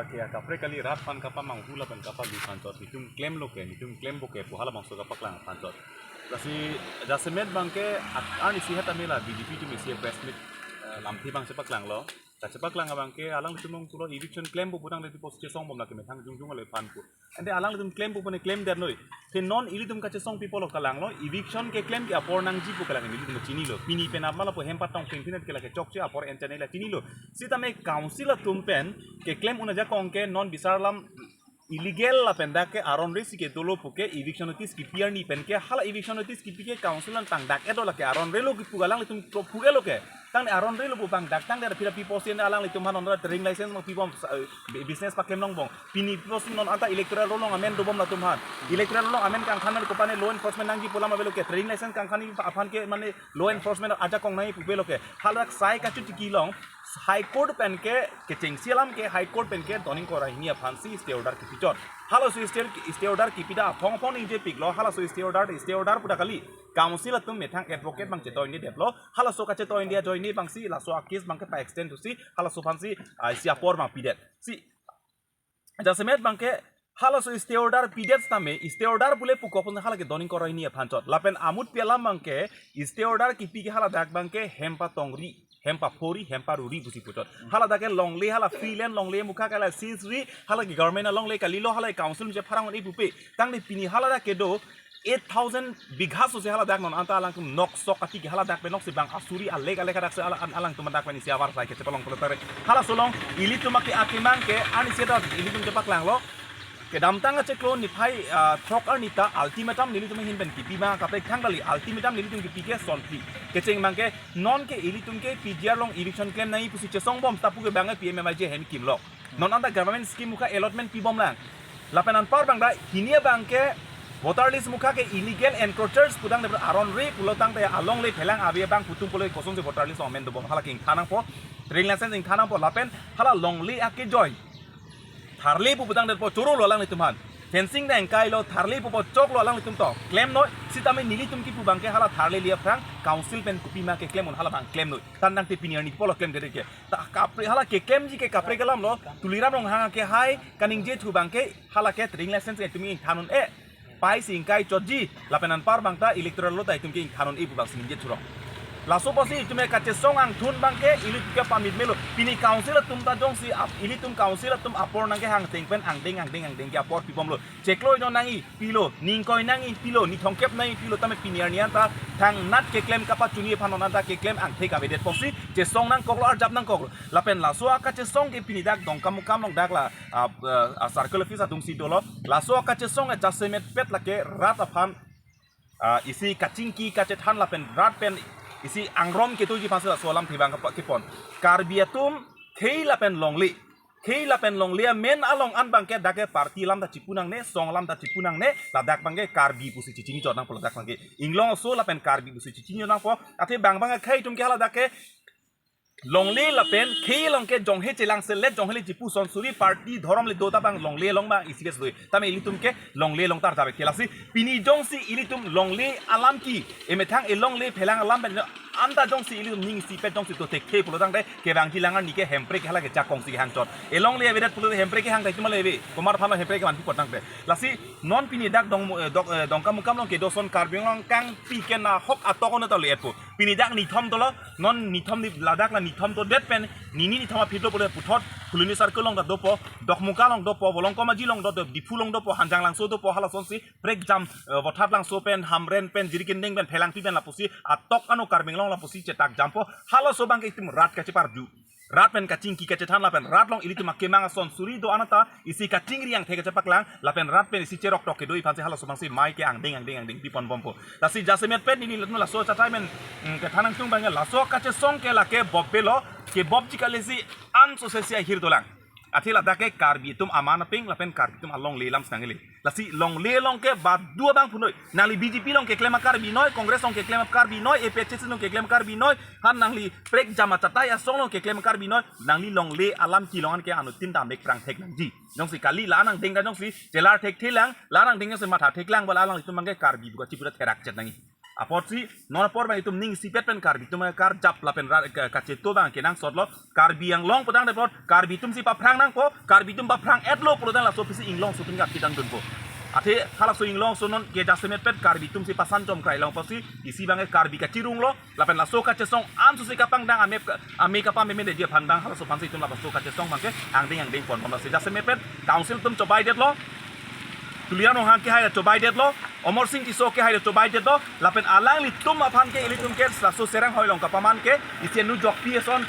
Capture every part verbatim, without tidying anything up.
Ya, kaprek kali rat aphan kapamanghu lapen kapalu aphan chot, netum klemlo ke, netum klempo ke pu halabangso kapaklang aphan chot. Lasi jasemet abangke at-, arnisi het amela B J P atum isi press meet, eh, lamthe abang chepaklanglo. Kachepaklang abangke alanglitum along pulo eviction klempo putangte tipo chesongbom lake methang jongjong ale aphan pu. Ante alanglitum klempo pune klemdetnoi. Te non ilitum kachesong people kalanglo, eviction keklem ke apor nangji pu kalang ilitum chinilo. Pini pen apmala po Hempa Tongpingphinet ke lake chokche apor enchane la chinilo. Sitame council atum pen keklem un ajakong ke non bisar alam illegal lapen dak ke aron resi ke dolo pu ke eviction notice kipi arni pen ke hala eviction notice kipi ke council an tangdak edo lake aron relo kipu alanglitum pro phu elo ke. Tangte aron relo pu bang dak tangte pira pipo si alanglitum aphan non trading license ma pibom sa-, eh, business paklem longbom. Pini pipo si non anta electoral roll along amen dobom latum aphan. Electoral roll along amen kangkhan kopane law enforcement nangji pu alam avelo ke, trading license kangkhan aphan ke mane law enforcement ajakong nangji pu avelo ke. Halak sai kachotiki along High Court pen ke kechengsi alam ke High Court pen ke doning kora hini aphan si stay order kipi chot. Halaso stay, stay order kipi ta aphong aphong ningjepiklo, halaso stay order, stay order puta kali. Council atum methang advocate abang chetoindedetlo, halaso kachetoinde ajoine abang si laso a case abang ke pa extend thusi, halaso aphan si, ah, isi apor abang pidet. Si, jasemet abang ke, halaso stay order pidet sitame, stay order pule pukok pun hala ke doning kora hini aphan chot. Lapen amut pi alam abang ke, stay order kipi ke haladak abang ke, Hempa Tongri, Hempa Phori, Hempa Ruri pusi pu chot. Haladak ke longle, hala freeland longle mukha kala sisri, hala ke government alongle kalilo, hala ke council je pharang un ipupe. Tangte pini haladak kedo, eight thousand bigha so se haladak non anta alangtum nok sok ati ke haladak pen nok si bang asuri alek alek hadak si ala-, an-, alangtum dak pen isi avarsai kechepalong pulo tare. Halaso along ilitum ake akemang ke arnisi ta ilitum chepaklanglo. Kedamtang achiklo niphai, ah, throk arni ta ultimatum nelitum ahin pen kipi ma kaprek thang kali, ultimatum nelitum kipi ke sonphli. Kecheng abang ke non ke ilitum ke P G R along eviction klem nangji pusi chesongbom ta pu ke bang ke P M M I G hem kimlo. Non anta government scheme mukha allotment pibom lang. Lapen anpar abang ta hini abang ke voter list mukha ke illegal encroachers putangte aron re pulo tangte alongle phelang ave abang pu atum pulo kosonsi voter list amen dobom hala ke ingthan nangpo, trading license ingthan nangpo lapen hala longle akejoi tharle pu putangte po chorolo alanglitum aphan. Fencing ta ingkailo, tharle pupo choklo alanglitum to klemnoi, sitame nelitum kipu abang ke hala tharle li aphrang council pen kopi ma keklem un hala abang klemnoi. Tangte pini arni pulo klemdet ke. Ta kaprek hala keklemji ke kaprek alamlo, Tuliram Ronghang ke hai kaningje thu abang ke hala ke trading license ke tumi ingthan un-e. Pai si ingkai chotji, lapen anpar abang ta electoral roll ta itum ke ingthan un-e pu bang si ningje thurong. Laso apotsi itum ke kachesong angthun abang ke ilitum ke pamit melo. Pini council atum ta jongsi ap-, ilitum council atum apor nangkehang ateng pen angdeng angdeng angdeng ke apor pibomlo. Cheklo inon nangji pilo, ningkoi nangji pilo, nithongkep nangji pilo, tame pini arni anta thangnat keklem kapachuni aphan non anta keklem angthek avedet apotsi chesong nangkoklo, arjap nangkoklo. Lapen laso akachesong ke pini dak Dongkamukam along dak la, ah, ah, circle office adungsi dolo. Laso akachesong ke jasemetpet lake rat aphan, ah, isi kachingki kachethan lapen rat pen isi angrom ketoji aphansi laso alamthe abang kapa-, kepon. Karbi atum khei lapen longle, khei lapen longle amen along an abang ke dak ke party alam ta chipu nangne, song alam ta chipu nangne, ladak abang ke Karbi pusi chichini chot nangpo ladak abang ke. Inglong aso lapen Karbi pusi chichini chot nangpo. Athe bang bang akhei atum ke haladak ke longle lapen khei along ke jonghe chelang selet jonghe le chipu son suri party dhorom le do ta abang longle along abang isi ke sudoi. Tame ilitum ke longle along tar jabe ke lasi. Pini jongsi ilitum longle alam ke emethang elongle phelang alam pen anta jongsi ilitum ning isipet jongsi do thekthe pulo tangte kevangji lang arni ke Hemprek hala ke jakong si kehang chot. Elongle avedet pulo Hemprek kehang ta itum ale ave. Komat aphanlo Hemprek keman pu potangte. Lasi non pini dak Dong, eh, Dok, eh, Dongkamukam along kedo ason Karbi Anglong kangpi ke nahok atok ono ta le-etpo. Pini dak nithom dolo, non nithom ni ladak la nithom dodet pen, nini nithom aphi dolo pulo puthot, Phuloni circle along ta dopo, Dokmoka along dopo, Volongkom Aji along dopo, Diphu along dopo, Hanjanglangso dopo, halasonsi, prekjam, eh, Vothatlangso pen, Hamren pen, Jirikindeng pen, Phelangpi pen lapusi, atok ano Karbi Anglong lapusi chetak jampo, halaso abang ke itum rat kacheparju. Rat pen kachingki kachethan lapen rat along ilitum akemang ason suri do anta isi kachingri angthek kachepaklang lapen rat pen isi cheroktok kedo aphansi halaso abangsi mai ke angdeng angdeng angdeng piponbompo. Lasi jasemetpet nelitum laso achatai amen, mm, kethan nangtung abang laso kachesong ke lake bopbelo, kebopji kali si anso sesi ahir dolang. Athe ladak ke Karbi atum aman apeng lapen Karbi atum alongle alam si nangle. Lasi longle along ke badu abang punoi. Nangli B J P along keklem a-Karbi noi, Congress along keklem a-Karbi noi, A P H L C along keklem a-Karbi noi, han nangli prekjam achatai asong along keklem a-Karbi noi, nangli longle alam kelong an ke anuttin ta mek prang thek nangji. Jongsi kali la nangdeng ta jongsi chelar thekthe lang, la nangdeng jongsi matha thek lang, bala alangtum abang ke Karbi buka chiputa therak chet nangji. Apotsi non apor abang itum ning isipet pen Karbi atum karjap lapen ra-, ka-, kacheto abang kenangsotlo. Karbi Anglong putangte apot Karbi atumsi paphrang nangpo, Karbi atum paphrang-etlo putang laso apotsi inglongso atum kapidang dunpo. Athe halaso inglongso non ke jasemet pen Karbi atumsi pasan chom krai longpo si isi abangke Karbi kachirunglo, lapen laso kachesong ansosi kapangdang ame ka-, ame kapameme deji aphan abang halaso aphansi itum laso kachesong abangke angdeng angdeng ponbom lasi jasemet pen council atum chobaidetlo. Tuliram Ronghang kehai chobaidetlo, Amarsing Tisso kehai chobaidetlo, lapen alanglitum aphan ke ilitum ke laso Serang Hoilong kapaman ke isi nu jokpi ason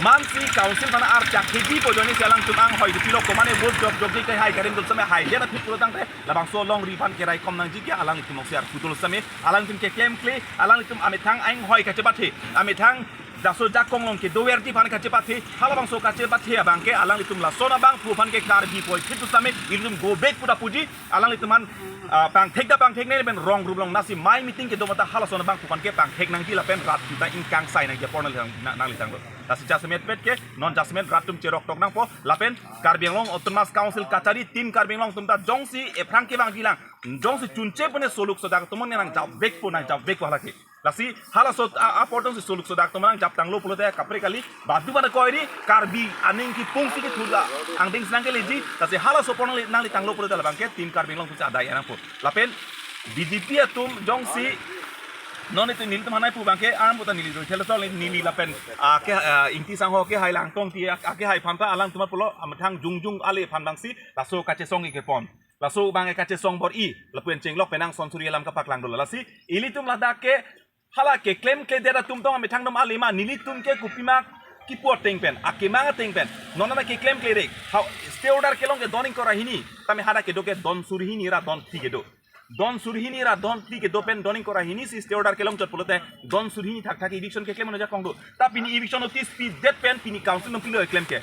mansi council aphan archak kejipo ajoinesi alangtum anghoi dipilo, komane vote jokjokji kehai karim dul same haidet athut pulotangte labangso longri aphan keraikom nangji ke alanglitum oksiar pudul same, alanglitum keklemkle, alanglitum amethang anghoi kachepathe, amethang laso jakong along kedoverji aphan kachepathe, halabangso kachepathe abangke alanglitum lason abangphu aphan ke Karbi puvoiphit pu same ilitum go back pu ta puji, alanglitum aphan, ah, pangthek ta pangtheknei lapen rong group along nasi mai meeting kedo mata halason abangphu aphan ke pangthek nangji lapen rat atum ta ingkangsai nangji apor nanglitang, na-, nanglitanglo. Lasi jasemet pen ke non jasemet rat atum cheroktok nangpo lapen Karbi Anglong Autonomous Council kachari Team Karbi Anglong atum ta jongsi ephrang kevangjilang, jongsi chunche pune soluk sodak atum nangjap vekpo, nangjap vekpo hala ke. Lasi halaso a-, apor jongsi soluk sodak atum nangjaptanglo pulote kaprek kali, badu badu koiri Karbi aning kipungsi kethurla angdengsi nangkeleji, lasi halaso apor nangli, nanglitanglo pulote labangke Team Karbi Anglong atumsi adai nangpo. Lapen B J P atum jongsi non itum nelitum hanai pu abangke arm puta neli Roithel Asor, neli lapen, ah, ke, ah, Ingti Sangho kehai, Langtong Ingti, ah, kehai aphan ta alangtum pulo amethang jongjong ale aphan abangsi laso kachesong kepon. Laso abangke kachesong bor-i, lapen chenglok penang son suri alam kapaklang dola. Lasi ilitum ladak ke hala keklemkledet atum tong amethang dom ale ma, nelitum ke kopima kipu ateng pen, akemang ateng pen non ana keklemkle rek. Hau, stay order kelong ke don ingkoi ra hini, tame hadak kedo ke don suri hini ra don phli kedo. Don suri hini ra don phli kedo pen don ingkoi ra hini si stay order kelong chot pulote don suri hini thakthak eviction keklem ano jakong do. Ta pini eviction notice pidet pen pini council nangpilo keklem ke.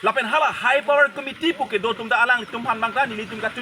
Lapen hala High Power Committee pu kedo atum ta alanglitum aphan abang ta nelitum kachun